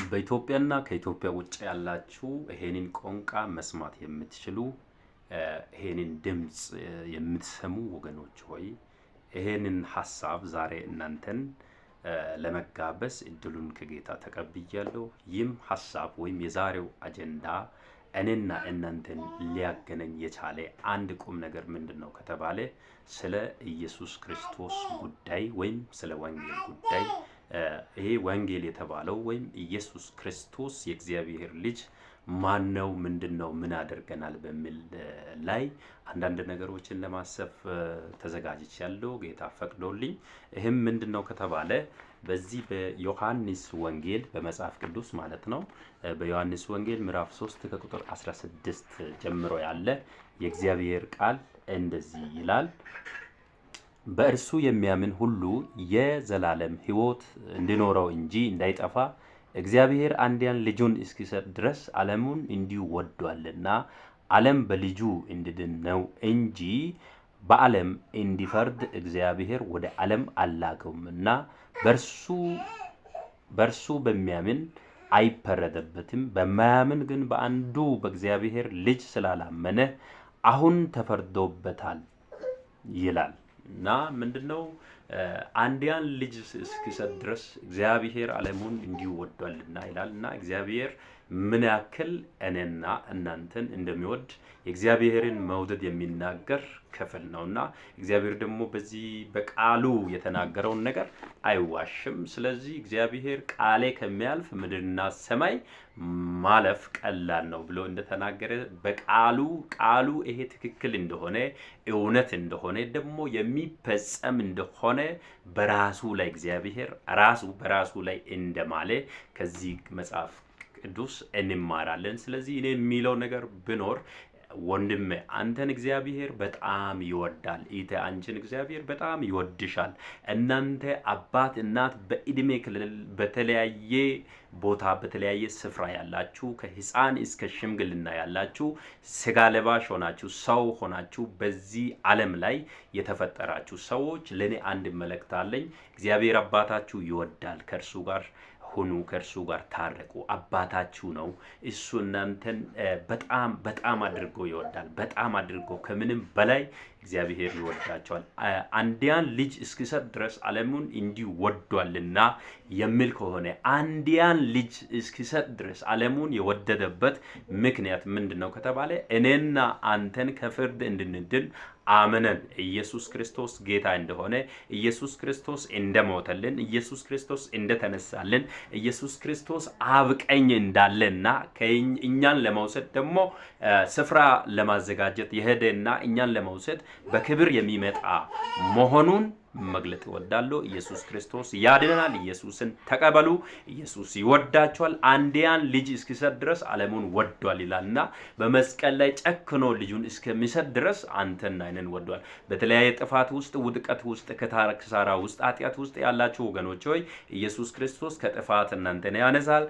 በኢትዮጵያና ከኢትዮጵያ ውጭ ያላችሁ ይሄንን ቋንቋ መስማት የምትችሉ፣ ይሄንን ድምፅ የምትሰሙ ወገኖች ሆይ፣ ይሄንን ሀሳብ ዛሬ እናንተን ለመጋበዝ እድሉን ከጌታ ተቀብያለሁ። ይህም ሀሳብ ወይም የዛሬው አጀንዳ እኔና እናንተን ሊያገናኝ የቻለ አንድ ቁም ነገር ምንድን ነው ከተባለ ስለ ኢየሱስ ክርስቶስ ጉዳይ ወይም ስለ ወንጌል ጉዳይ፣ ይሄ ወንጌል የተባለው ወይም ኢየሱስ ክርስቶስ የእግዚአብሔር ልጅ ማን ነው? ምንድን ነው? ምን አድርገናል? በሚል ላይ አንዳንድ ነገሮችን ለማሰብ ተዘጋጅቻለሁ፣ ጌታ ፈቅዶልኝ። ይህም ምንድን ነው ከተባለ በዚህ በዮሐንስ ወንጌል፣ በመጽሐፍ ቅዱስ ማለት ነው። በዮሐንስ ወንጌል ምዕራፍ 3 ከቁጥር 16 ጀምሮ ያለ የእግዚአብሔር ቃል እንደዚህ ይላል። በእርሱ የሚያምን ሁሉ የዘላለም ሕይወት እንዲኖረው እንጂ እንዳይጠፋ እግዚአብሔር አንድያን ልጁን እስኪሰጥ ድረስ ዓለሙን እንዲሁ ወዷልና፣ ዓለም በልጁ እንዲድን ነው እንጂ በዓለም እንዲፈርድ እግዚአብሔር ወደ ዓለም አላከውምና፣ በእርሱ በሚያምን አይፈረድበትም። በማያምን ግን በአንዱ በእግዚአብሔር ልጅ ስላላመነ አሁን ተፈርዶበታል ይላል። እና ምንድነው? አንድያን ልጅ እስኪሰጥ ድረስ እግዚአብሔር ዓለሙን እንዲሁ ወዷልና ይላል። እና እግዚአብሔር ምን ያክል እኔና እናንተን እንደሚወድ የእግዚአብሔርን መውደድ የሚናገር ክፍል ነው። እና እግዚአብሔር ደግሞ በዚህ በቃሉ የተናገረውን ነገር አይዋሽም። ስለዚህ እግዚአብሔር ቃሌ ከሚያልፍ ምድርና ሰማይ ማለፍ ቀላል ነው ብሎ እንደተናገረ በቃሉ ቃሉ ይሄ ትክክል እንደሆነ፣ እውነት እንደሆነ፣ ደግሞ የሚፈጸም እንደሆነ በራሱ ላይ እግዚአብሔር ራሱ በራሱ ላይ እንደማለ ከዚህ መጽሐፍ ቅዱስ እንማራለን። ስለዚህ እኔ የሚለው ነገር ቢኖር ወንድሜ፣ አንተን እግዚአብሔር በጣም ይወዳል። እህቴ፣ አንቺን እግዚአብሔር በጣም ይወድሻል። እናንተ አባት፣ እናት፣ በእድሜ ክልል በተለያየ ቦታ በተለያየ ስፍራ ያላችሁ፣ ከህፃን እስከ ሽምግልና ያላችሁ፣ ስጋ ለባሽ ሆናችሁ፣ ሰው ሆናችሁ በዚህ ዓለም ላይ የተፈጠራችሁ ሰዎች ለእኔ አንድ መልእክት አለኝ። እግዚአብሔር አባታችሁ ይወዳል። ከእርሱ ጋር ሁኑ፣ ከእርሱ ጋር ታረቁ። አባታችሁ ነው። እሱ እናንተን በጣም በጣም አድርጎ ይወዳል። በጣም አድርጎ ከምንም በላይ እግዚአብሔር ይወዳችኋል። አንድያን ልጅ እስኪሰጥ ድረስ ዓለሙን እንዲሁ ወዷልና የሚል ከሆነ አንድያን ልጅ እስኪሰጥ ድረስ ዓለሙን የወደደበት ምክንያት ምንድን ነው ከተባለ እኔና አንተን ከፍርድ እንድንድን፣ አምነን ኢየሱስ ክርስቶስ ጌታ እንደሆነ፣ ኢየሱስ ክርስቶስ እንደሞተልን፣ ኢየሱስ ክርስቶስ እንደተነሳልን፣ ኢየሱስ ክርስቶስ አብ ቀኝ እንዳለና እኛን ለመውሰድ ደግሞ ስፍራ ለማዘጋጀት የሄደና እኛን ለመውሰድ በክብር የሚመጣ መሆኑን መግለጥ እወዳለሁ። ኢየሱስ ክርስቶስ ያድነናል። ኢየሱስን ተቀበሉ። ኢየሱስ ይወዳችኋል። አንድያን ልጅ እስኪሰጥ ድረስ ዓለሙን ወዷል ይላልና በመስቀል ላይ ጨክኖ ልጁን እስከሚሰጥ ድረስ አንተና እኔን ወዷል። በተለያየ ጥፋት ውስጥ፣ ውድቀት ውስጥ፣ ኪሳራ ውስጥ፣ ኃጢአት ውስጥ ያላችሁ ወገኖች ሆይ፣ ኢየሱስ ክርስቶስ ከጥፋት እናንተን ያነሳል፣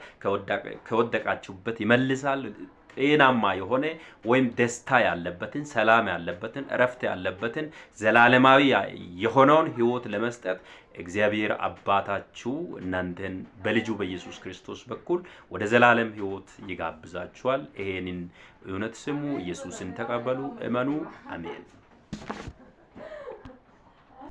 ከወደቃችሁበት ይመልሳል። ጤናማ የሆነ ወይም ደስታ ያለበትን፣ ሰላም ያለበትን፣ እረፍት ያለበትን፣ ዘላለማዊ የሆነውን ህይወት ለመስጠት እግዚአብሔር አባታችሁ እናንተን በልጁ በኢየሱስ ክርስቶስ በኩል ወደ ዘላለም ህይወት ይጋብዛችኋል። ይሄንን እውነት ስሙ፣ ኢየሱስን ተቀበሉ፣ እመኑ። አሜን።